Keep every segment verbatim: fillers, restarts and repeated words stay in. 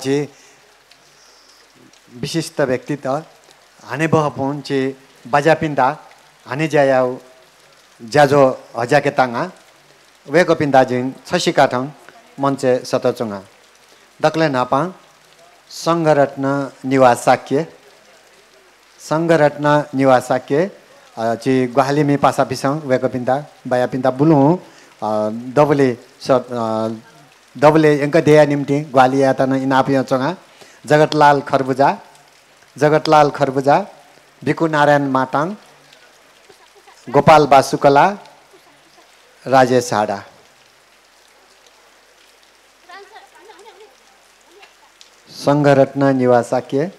झी विशिष्ट व्यक्तित्व हनेबहःपिं झी बाज्यापिन्त हनेज्याया ज्याझ्वः हज्याकेत वंगु। वय्कःपिन्त जिं छसिकथं मञ्चय् सःताच्वंगु। दकलय् न्हापां संघरत्न निवास शाक्य, संघरत्न निवास शाक्य, अ, झी ग्वाहालिमि पासापिसं वय्कःपिन्त, बाज्यापिन्त बुलुं, अ, दबुलिइ स-, अ, दबुलिइ यंकादिया निंतिं ग्वाहालि यायेत नं इनाप यानाच्वंगु। जगतलाल खर्बुजा, जगतलाल खर्बुजा, भिखु नारायण मातां, गोपाल बासुकला, राजेश हाडा। संघरत्न निवास शाक्य,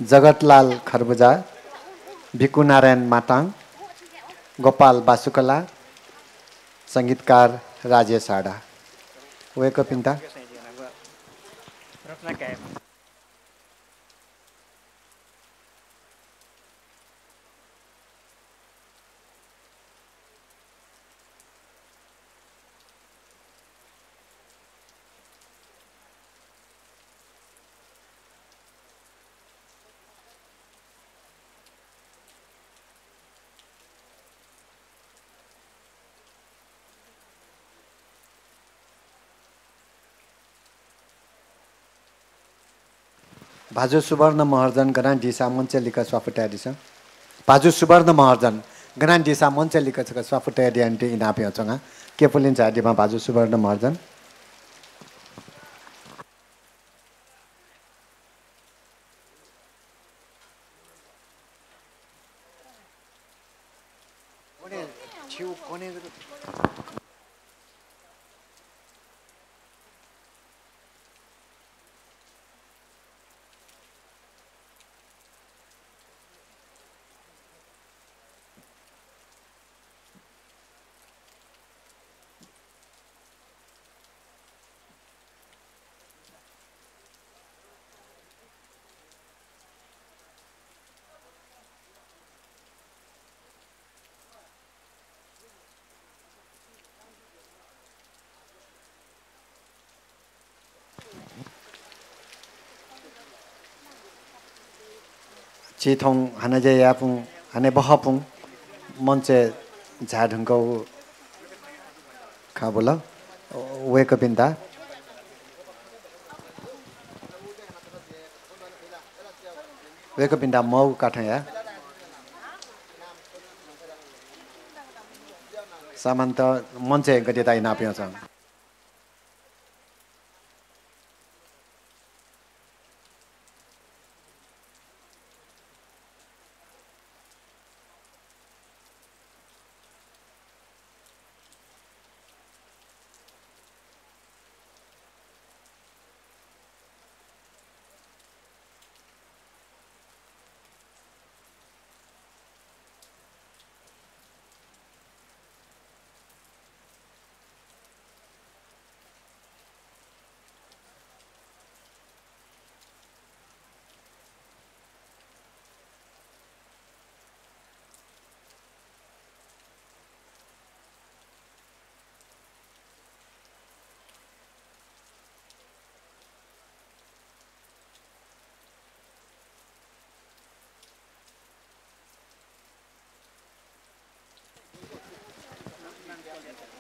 जगतलाल खर्बुजा, भिखु नारायण मातां, गोपाल बासुकला, संगीतकार राजेश हाडा। वय्कःपिन्त भाजु सुवर्ण महर्जन गनादिसँ मञ्चय् लिक्क स्वापू तयादिसँ। भाजु सुवर्ण महर्जन गनादिसँ मञ्चय् लिक्क छकः स्वापू तयादिया निंतिं इनाप यानाच्वंगु। केपुलिं झायादिसँ भाजु सुवर्ण महर्जन। झी थौं हनेज्या याःपिं, हनेबहःपिं मञ्चय् झाये धुंकूगु खँ बुल। वय्कःपिन्त, वय्कःपिन्त मौका कथंया सामान्यतः मञ्चय् यंकादियात इनाप यानाच्वना।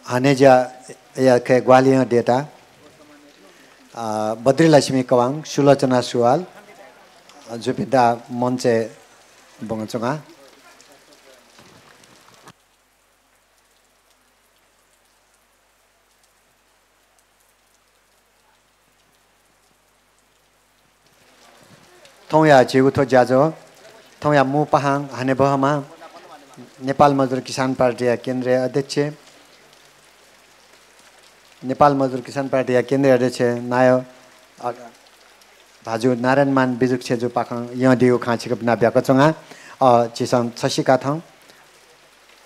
हनेज्याया खँय् ग्वाहालि यानादीत, अ, बद्रीलक्ष्मी कवाङ, सुलोचना सुवाल, अ, जुपिन्त मञ्चय् ब्वनाच्वना। थौंया झीगु थ्व ज्याझ्वः, थौंया मू पाहां हनेबहःम्ह नेपाल मजदुर किसान पार्टीया केन्द्रीय अध्यक्ष, नेपाल मजदुर किसान पार्टीया केन्द्रीय अध्यक्ष नायः, अ, भाजु नारायणमान बिजुक्छेजुपाखें यंदीगु खँ छिकपिन्त ब्याकाच्वना। अ, झीसं छसिकथं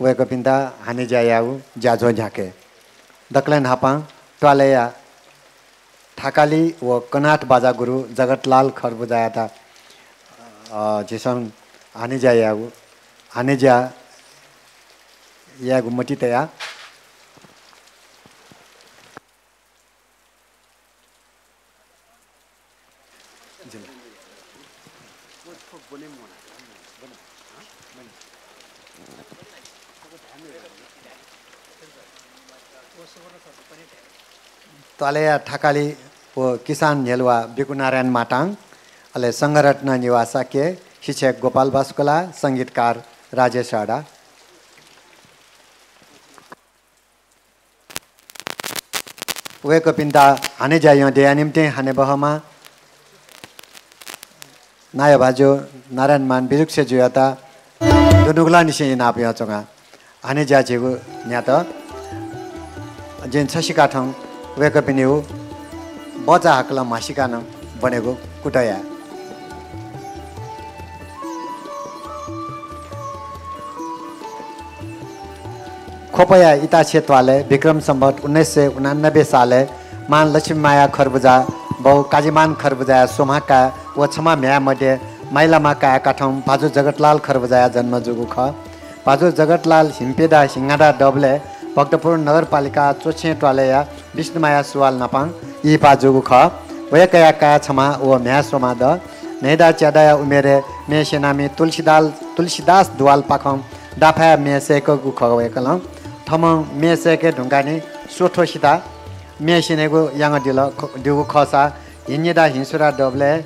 वय्कःपिन्त हनेज्या यायेगु ज्याझ्वः न्ह्याके। दकलय् न्हापां त्वालय्या थाकालि व कनाथ बाजा गुरु जगतलाल खर्बुजायात, अ, झीसं हनेज्या यायेगु, हनेज्या यायेगु मतिइ तया। त्वालया थाकालि व किसान न्ह्यलुवा बिकुनारायण मातां, अले संघरत्न निवाः शाक्य, शिक्षक गोपाल बासुकला, संगीतकार राजेश हडा। वय्कःपिन्त हाने ज्या यंकेया निंतिं हाने बहःम्ह नायः भाजु नारायणमान बिजुक्सेजुयात दुनुगलंनिसें इनाप यानाच्वना। हाने ज्या झीगु न्ह्यात। जिं छसिका थौं वय्कःपिनिगु बचा हाकलं म्हासिका नं ब्वनेगु कुतः याये। ख्वपया इताछेँ त्वालय् विक्रम सम्वत उन्नाइस सय उनान्नब्बे सालय् मां लक्ष्मीमाया खरबुजा, बौ काजीमान खरबुजाया स्वम्ह काय् व छम्ह म्ह्याय् मध्ये माइलामा काय् काथं भाजु जगतलाल खरबुजाया जन्म जूगु खः। भाजु जगतलाल हिम्पेदा हिंगादा दबलय् भक्तपुर नगरपालिका च्वछेँ त्वालया विष्णुमाया सुवाल नापं इहिपा जूगु खः। वय्कःया काय् छम्ह व म्ह्याय् स्वम्ह दु। न्हय्दा च्यादाया उमेरय् म्ये स्यनामि तुलसीदाल, तुलसीदास दुवालपाखं दाफाय् म्ये सय्कूगु खः वय्कलं। थम्हं म्ये सय्के धुंकाः नि स्वथ्व सिता म्ये स्यनेगु यानादिल ख-, दीगु खःसा हिन्निदा हिंसुरा दबलय्,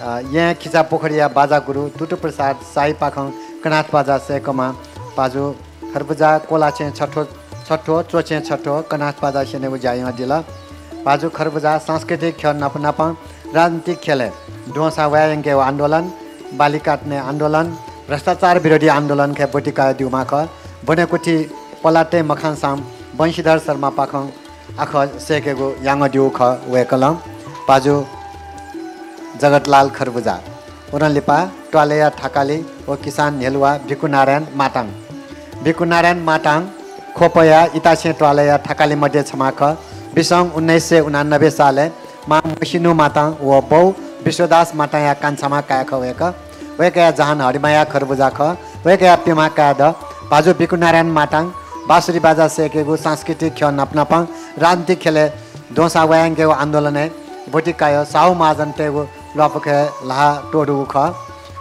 अ, येँ खिचा पोखरीया बाजा गुरु तुतु प्रसाद शाहीपाखं कनाथ बाजा सय्कःम्ह भाजु खरबुजा कोलाछेँ छथ्व, छथ्व, च्वछेँ छथ्व, कनाथ बाजा स्यनेगु ज्या यानादिल। भाजु खरबुजा सांस्कृतिक ख्यः नाप नापं राजनीतिक ख्यलय् द्वंसा वाये यंकेगु आन्दोलन, बालि काट्ने आन्दोलन, भ्रष्टाचार विरोधी आन्दोलनखय् ब्वति कयादीम्ह खः। ब्वनेकुथि पलातय् मखंसां बंशीधर शर्मापाखं आखः सय्केगु यानादीगु खः वय्कलं। भाजु जगतलाल खरबुजा। वनं लिपा त्वालया थाकालि व किसान न्ह्यलुवा बिकुनारायण मातां। बिकुनारायण मातां ख्वपया इताछेँ त्वालया थाकालि मध्ये छम्ह खः। बिसं उन्नाइस सय उनान्नब्बे सालय् मां मसिनु मातां व बौ विश्वदास मातांया कान्छाम्ह काय् खः वय्कः। वय्कःया जहान हरिमाया खरबुजा खः। वय्कःया प्यम्ह काय् दु। भाजु बिकुनारायण मातां बाँसुरी बाजा सय्केगु सांस्कृतिक ख्यः नाप नापं राजनीतिक ख्यलय् द्वंसा वाये यंकेगु आन्दोलनय् ब्वति कयाः साहु महाजनतय्गु ल्वापुखय् ल्हाः त्वःदूगु खः।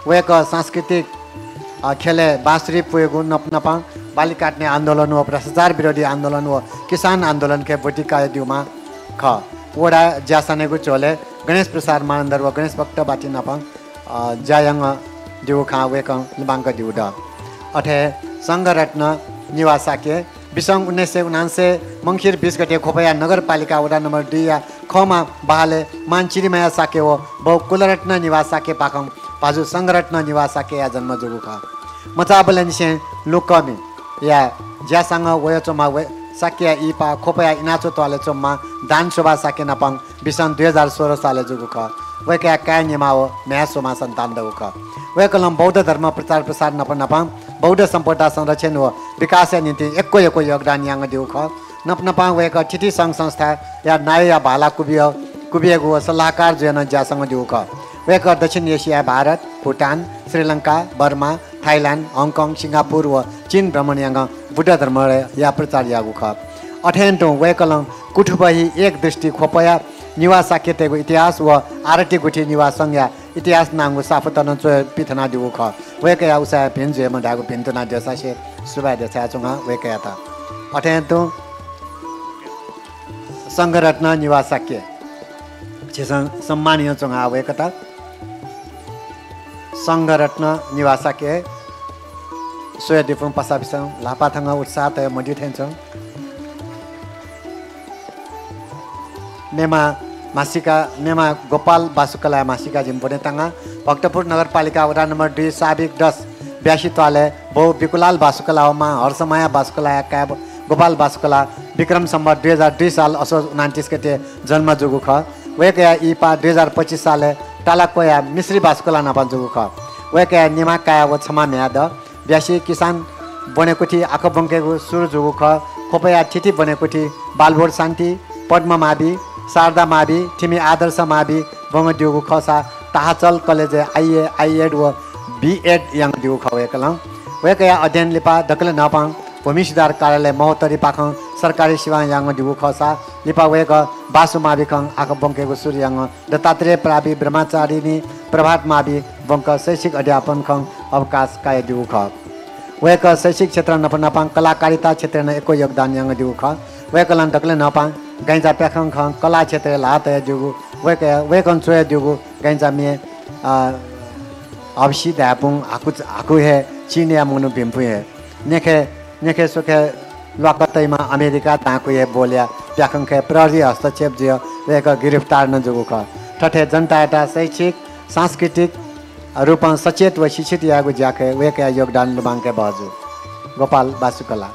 वय्कः सांस्कृतिक, अ, ख्यलय् बाँसुरी पुयेगु नाप नापं बालि काट्ने आन्दोलन व भ्रष्टाचार विरोधी आन्दोलन व किसान आन्दोलनखय् ब्वति कयादीम्ह खः। वडा ज्यासनेगु झ्वलय् गणेश प्रसाद मानन्धर व गणेश भक्त बातिं नापं, अ, ज्या यानादीगु खँ वय्कलं लुमंकादीगु दु। अथे संघरत्न निवाः शाक्य बिसं उन्नाइस सय उनान्सय मंसिर बिस गते ख्वपया नगरपालिका वडा नम्बर दुईया खःम्ह बहालय् मां चिरिमाया शाक्य व बौ कुलरत्न निवाः शाक्यपाखं भाजु संघरत्न निवाः शाक्यया जन्म जूगु खः। मचाबलय्निसें लुँकःमिया ज्यासंगं वयाच्वंम्ह वय्-, शाक्यया इहिपा ख्वपया इनाच्वँ त्वालय् च्वंम्ह दानशोभा शाक्य नापं बिसं दुई हजार सोह्र सालय् जूगु खः। वय्कःया काय् निम्ह व म्ह्याय् स्वम्ह सन्तान दःगु खः। वय्कलं बौद्ध धर्म प्रचार प्रसार नाप नापं बौद्ध सम्पदा संरक्षण व विकासया निंतिं यक्व यक्व योगदान यानादीगु खः। नाप नापं वय्कः थीथी संघ संस्थाया नायःया भाला कुबिय-, कुबियेगु व सल्लाहकार जुयाः नं ज्यासंगं दीगु खः। वय्कः दक्षिण एसियाय् भारत, भुटान, श्रीलंका, बर्मा, थाइल्याण्ड, हङकङ, सिंगापुर व चीन भ्रमण यानाः बुद्ध धर्मया प्रचार याःगु खः। अथें तुं वय्कलं कुथुबही एक दृष्टि ख्वपया निवाः शाक्यतय्गु इतिहास व आरती गुथि निवाः संघया इतिहास नांगु साफत नं च्वय् पिथनादीगु खः। वय्कःया उसाँय् भिं जुइमा धाःगु भिंतुना देछासें सुभाय् देछायाच्वना वय्कःयात। अथें तुं संघरत्न निवाः शाक्य झीसं सम्मान यानाच्वना वय्कःयात। संघरत्न निवाः शाक्य स्वयादीपुं पासापिसं ल्हापाथंगः उत्साह तये मदि थें च्वं। मेमा म्हासिका, मेमा गोपाल बासुकलाया म्हासिका जिं ब्वने तांगा। भक्तपुर नगरपालिका वडा नम्बर दुई साबिक दस ब्यासी त्वालय् बौ बिकुलाल बासुकला व मां हर्षमाया बासुकलाया काय् गोपाल बासुकला विक्रम सम्वत दुई हजार दुई साल असोज उनान्तिस गते जन्म जूगु खः। वय्कःया इहिपा दुई हजार पच्चिस सालय् तालाक्वया मिश्री बासुकला नाप जूगु खः। वय्कःया निम्ह काय् व छम्ह म्ह्याय् दु। ब्यासी किसान ब्वनेकुथि आखः ब्वंकेगु सुरु जूगु खः। ख्वपया थीथी ब्वनेकुथि बालबोध शान्ति, पद्म मावि, शारदा मावि, थिमि आदर्श मावि ब्वंगु दीगु खःसा ताहाचल कलेजय् आइए, आइएड व बिएड यानादीगु खः वय्कलं। वय्कःया अध्ययन लिपा दकलय् न्हापां भूमि सुधार कार्यालय महोत्तरीपाखं सरकारी सेवां याःगु दिगु खःसा लिपा वय्‌कः बासु मावि खँ आखः ब्वंकेगु सुरु याःगु दत्तात्रेय प्रावि ब्रह्मचारिणी प्रभात मावि ब्वंक शैक्षिक अध्यापन खँ अवकाश कयादीगु खः। वय्‌कः शैक्षिक क्षेत्रं नपनापां कलाकारिता क्षेत्रय् नं यक्व योगदान याःगु दिगु खः। वय्‌कलं दकलय् न्हापां गैंचा प्याखं खँ कला क्षेत्रय् ल्हाः तयादीगु वय्‌कः, वय्‌कलं च्वयादीगु गैंचा म्ये, अ, हबसि धायेपुं हाकु, हाकु हे चिनया मनू भिंपुं हे। न्यखे, न्यखे स्वखे ल्वाकः तइमा अमेरिका धांगु हे बोलया प्याखंखय् प्रहरी हस्तक्षेप जुयाः वय्‌कः गिरफ्तार नं जूगु खः। थथे जनतायात शैक्षिक, सांस्कृतिक रूपं सचेत व शिक्षित यायेगु ज्याखय् वय्‌कःया योगदान लुमंके बहःजू। गोपाल बासुकला।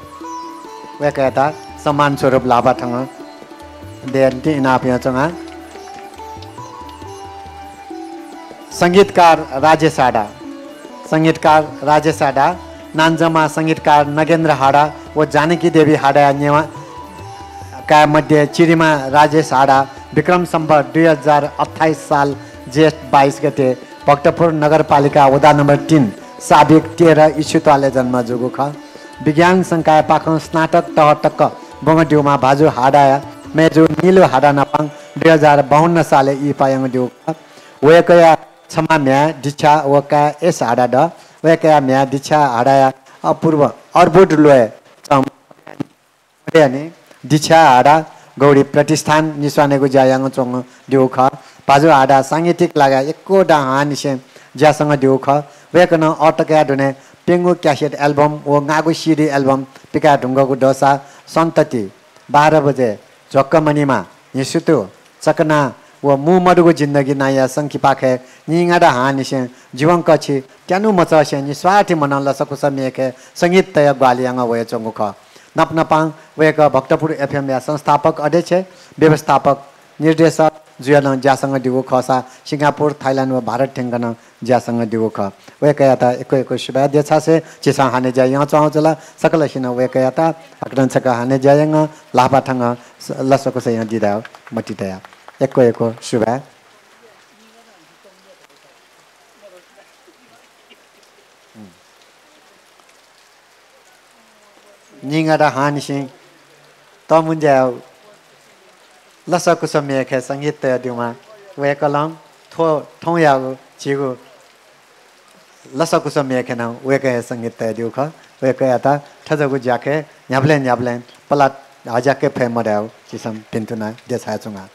वय्‌कःयात सम्मान स्वरूप लापा थंगः दयेत इनाप यानाच्वना। संगीतकार राजेश हाडा। संगीतकार राजेश हाडा, नांजःम्वाः संगीतकार नगेन्द्र हाडा व जानकी देवी हाडाया नेवाः काय् मध्ये चिरिमा राजेश हाडा विक्रम सम्वत् दुई हजार अट्ठाइस साल जेठ बाइस गते भक्तपुर नगरपालिका वडा नम्बर तीन साबिक तेह्र इस्वी त्वालय् जन्म जूगु खः। विज्ञान संकायपाखं स्नातक तह तक ब्वंगु दिउमा भाजु हाडाया मय्‌जु नीलु हाडा नापां दुई हजार बाउन्न सालय् इहिपायागु दिउगु खः। वय्‌कःया छम्ह म्ह्याय् दिक्षा व काय् एस हाडा दः। वय्‌कःया म्ह्याय् दिक्षा हाडाया अपूर्व अर्बुद ल्वय् चं मदयानि दिक्षा हाडा गौडी प्रतिष्ठान निस्वानेगु ज्या यानाच्वंगु दिउगु खः। भाजु हाडा सांगीतिक लागाय् यक्व दां हांनिसें ज्यासंगु दिउगु खः। वय्‌कलं अःतकया दुने प्यंगू क्यासेट एल्बम व नागू सिडी एल्बम पिकाये धुंकूगु दःसा सन्तति, बाह्र बजे, झ्वक्क मनिमा, हिसुतु, चकना व मू मदुगु जिन्दगी नांया संकिपाखे निंगादा हांनिसें जीवन कछि त्यानु मचःसें निस्वार्थी मनं लसकुस मेखे संगीत तयाः ग्वाहालि यानाः वयाच्वंगु खः। नापनापां वय्‌कः भक्तपुर एफएमया संस्थापक अध्यक्ष, व्यवस्थापक, निर्देशक जुयाः नं ज्यासंगु दिउगु खःसा सिंगापुर, थाइल्याण्ड व भारत थ्यंक नं ज्यासंगु दिउगु खः। वय्‌कःयात यक्व यक्व सुभाय् देछासें झीसं हाने ज्या यानाच्वंगु जुल। सकलसिनं वय्‌कःयात हाकनं छकः हाने ज्या यानाः ल्हापा थंगः स-, लसकुस यानादी धायेगु मतिइ तया। यक्व यक्व सुभाय्। निंगादा हांनिसें तःमुंज्याया लसकुस मेखे संगीत तयादीम्ह वय्‌कलं थ्व थौंयागु झीगु लसकुस मेखे नं वय्‌कलं हे संगीत तयादीगु खः। वय्‌कःयात थज्याःगु ज्याखे न्ह्याबलें न्ह्याबलें पला हज्याके फये मदयेगु झीसं भिन्तुना देछायाच्वना।